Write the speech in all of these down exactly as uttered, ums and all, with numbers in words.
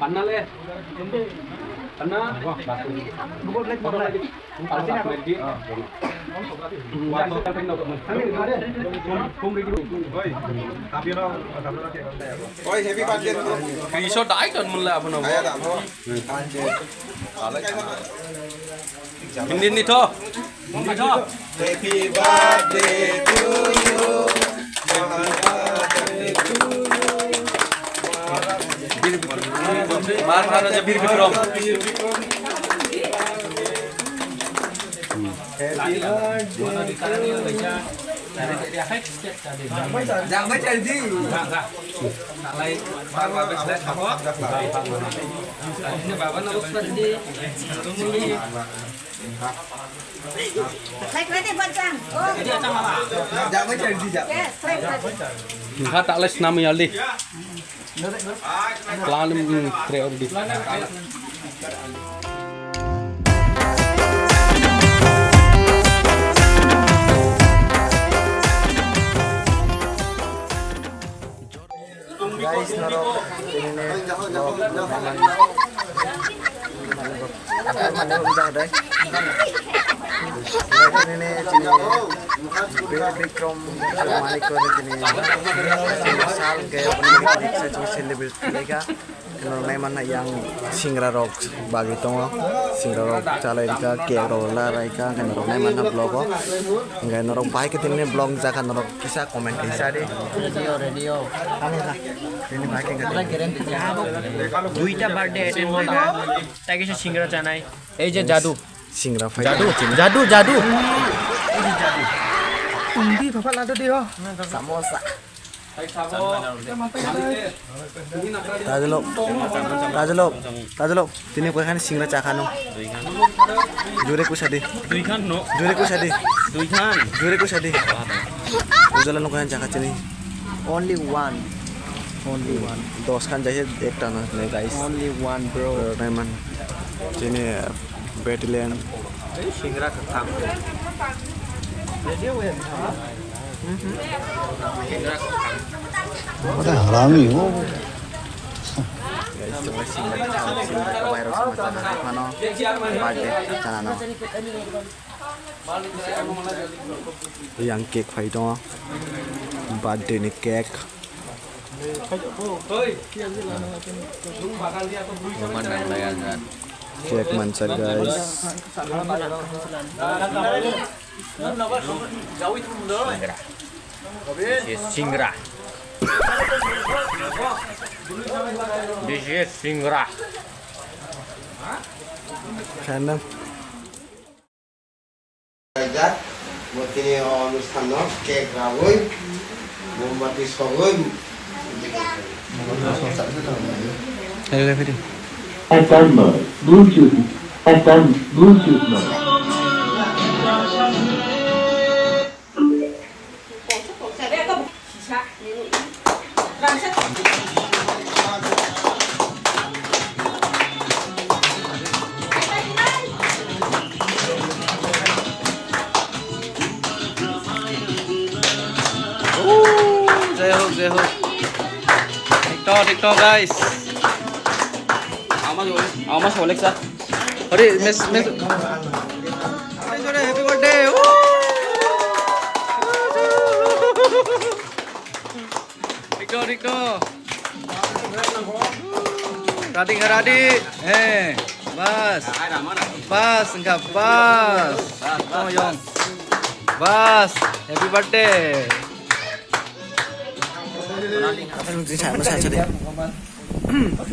Panna le. Panna. Oi, happy birthday. Kriso dai ton mulla abono. Hindi ni tho. Hindi tho. Happy birthday to you. Mar mar aja Bir Bikrom. Happy birthday to you. Jangbai chaldi. Baba na uspa di. Khai khai de bachang. Oh. Jangbai chaldi ja. Yes, khai khai. Nokha ta le snam yaldi. Plan, mm, priority. Guys, norok ini ne vlog naimani. Mane vlog jaga dai. Guys, ini ne chini Bir Bikrom Manik kore chini sal ke apni riksa chini celebrate kore ka. Norok naimani yang singra rok bagwi tongo, singra rok chalai rika, cake rok la raika, hwnkhe norok naimani vlog o. Hwnkhe norok bahai khe tini vlog jaka norok kisa comment khe sa di. Radio, radio. Tini bahai khe wngkha tini. Duita birthday attend kha, tai kisa singra chanai. Ei je jadu. Singra phai. Jadu, jadu, jadu. Undi papa lado di ho. Samosa. Tajlok, tajlok, tajlok. Tini koi khan singra cha khano. Jure kusa di. Dui khan no. Jure kusa di. Dui khan. Jure kusa di. Ujala no khan cha kha chini. Only one. Only one. Dos khan jai ekta na ne guys. Only one, bro. Naiman. Chini Battalion. Singra katham. Singra katham. What a harami, oh. Guys, chwng sing bai thang, sing bai kwbai rok sama chana hai phano. Birthday chana no. Yang cake phai tongo. Birthday ni cake. Cake manchar, guys. Singra. This is singra. This is singra. Khanam. Bo tini o onusthanno cake rawi, mombati sogwi. Akan Bluetooth. Akan Bluetooth. Jai ho, jai ho. TikTok, TikTok, guys. Amas Alexa. Hari, mes, mes. Happy birthday. Woo! Rikto, rikto. Radi, radi. Eh, bas. Bas, enggak bas. Oh, yong. Bas, happy birthday.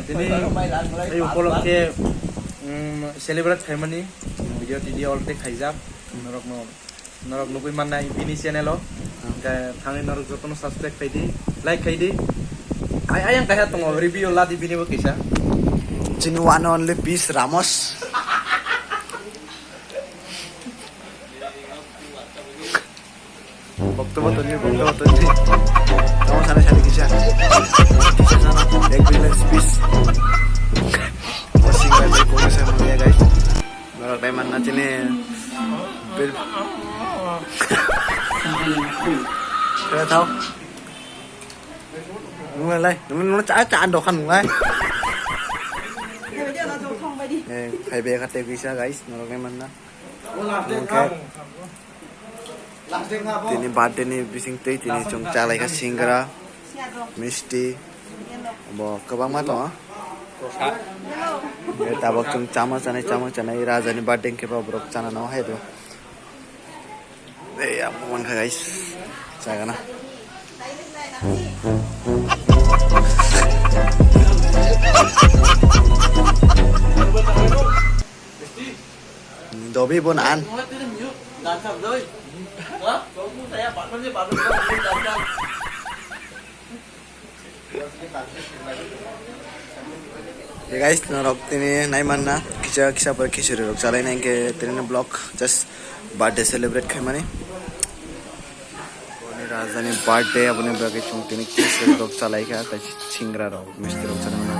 Tini, ei upolokhe, um, celebrate khaimani video tidi already khaijak. Norokno Norok nugui mannai bini channel o. Hmm. Hingkhe thangwi norok jotono subscribe khaidi, like khaidi. Ai, ayang kaisa tongo, review ladi bini bo kisa. Chini one only piece Ramos. Bokto botoni, bokto botoni. Tamo sana sana kisa. Kisa sana, ek billion piece. Washing machine, kung sa mangya, guys. Norok dai manna chini bil. Kaya thao. Nunglai, nunglai cha cha ando khan nunglai. Eh, khai be khate bisa guys, norok dai manna. Nungkhe tini birthday ni bising twi tini chwng chalai kha singra, misti. Bo kwbangma tongo. Tabok chwng chama chanai, chama chanai, raja ni birthday hwnkhe bo borok chana nw hai do. Ei, amo mankha guys, chagana. Dobi bon an. Hey guys, norok tini nai manna kisa kisa pore khichuri rok chalai nai hwnkhe tini vlog just birthday celebrate khaimani. Boni raja ni birthday aboni bagwi chwng tini khichuri rok chalai kha, tai singra rok misti rok chalai mani.